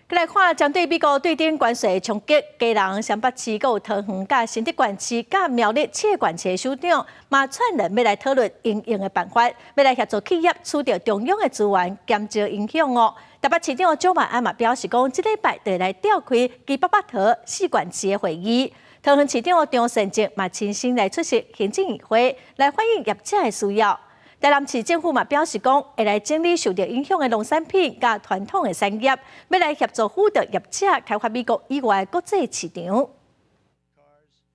來看，針對美國對等關稅的衝擊，基隆、雙北市、閣有桃園、佮新竹縣市、佮苗栗七個縣市的首長，嘛串聯欲來討論因應的辦法，欲來協助企業取得中央的資源，減少影響哦。台北市長蔣萬安嘛表示講，這禮拜就會來召開基北北桃四縣市的會議。桃園市長張善政嘛親身來出席行政院會，來反映業者的需要。台南市政府嘛表示講，會來整理受著影響的農產品佮傳統的產業，欲來協助輔導業者開發美國以外的國際市場。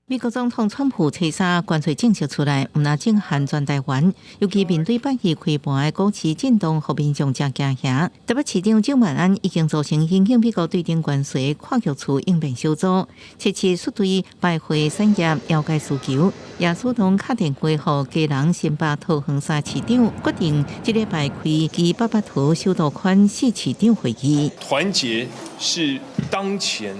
美國總統川普初三關稅政策出來，毋但震撼全台灣，尤其面對8月開盤的股市震盪，予民眾誠驚嚇。台北市長蔣萬安已經組成因應美國對等關稅跨局處應變小組，切切實對百貨產業了解需求，也主動敲電話予基隆、新北、桃園三市長，決定這禮拜開基北北桃首都圈四市長會議。團結是當前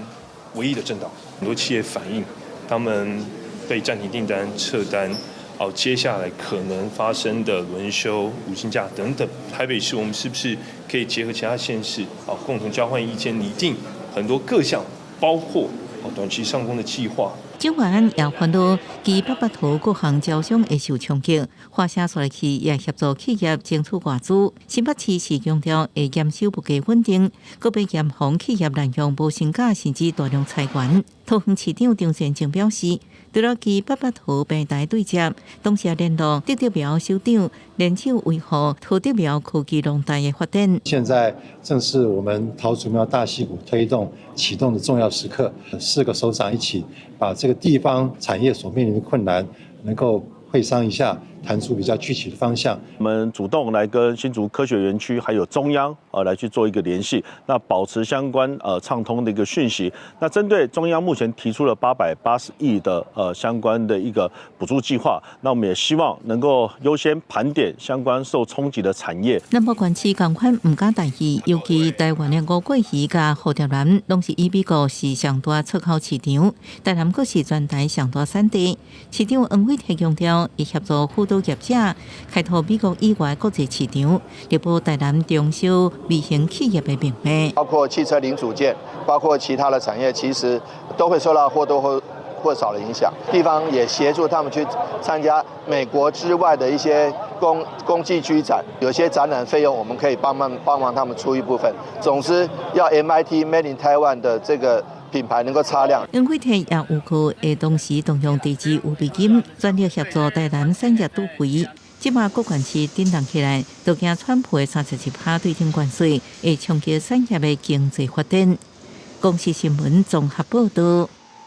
唯一的政黨，很多企業反映，他們被暫停訂單、撤單，哦，接下來可能發生的輪休、無薪假等等。台北市，我們是不是可以結合其他縣市，啊，共同交換意見，擬定很多各項，包括短期上工的計劃。蔣萬安也煩惱，基北北桃各項招商會受衝擊，華城煞來去也協助企業爭取外資。新北市是強調會嚴守物價穩定，閣欲嚴防企業濫用無薪假甚至大量裁員。桃園市長張善政表示，除了基北北桃平台對接，同時也聯絡竹竹苗首長，聯手維護桃竹苗科技農帶的發展。現在正是我們桃竹苗大矽谷推動啟動的重要時刻，四個首長一起把這個地方產業所面臨的困難，能夠會商一下，談出比較具體的方向。我們主動來跟新竹科學園區還有中央來去做一個聯繫，那保持相關暢通的一個訊息。那針對中央目前提出了880億的相關的一個補助計劃，那我們也希望能夠優先盤點相關受衝擊的產業。南部縣市仝款毋敢大意，尤其台灣的吳郭魚佮蝴蝶蘭，攏是以美國是上大出口市場，台南閣是全台上大產地。市長黃偉哲強調，會協助輔導業者開拓美國以外國際市場，力保台南中小微型企業的命脈。包括汽車零組件，包括其他的產業，其實都會受到或多或少的影響。地方也協助他們去參加美國之外的一些工具機展，有些展覽費用我們可以幫忙幫忙他們出一部分。總之，要 MIT Made in Taiwan 的這個品牌能夠擦亮。黃偉哲也預告會同時動用地基預備金，全力協助台南產業突圍。這馬各縣市震動起來，都驚川普的31%對等關稅會衝擊產業的經濟發展。公視新聞綜合報導。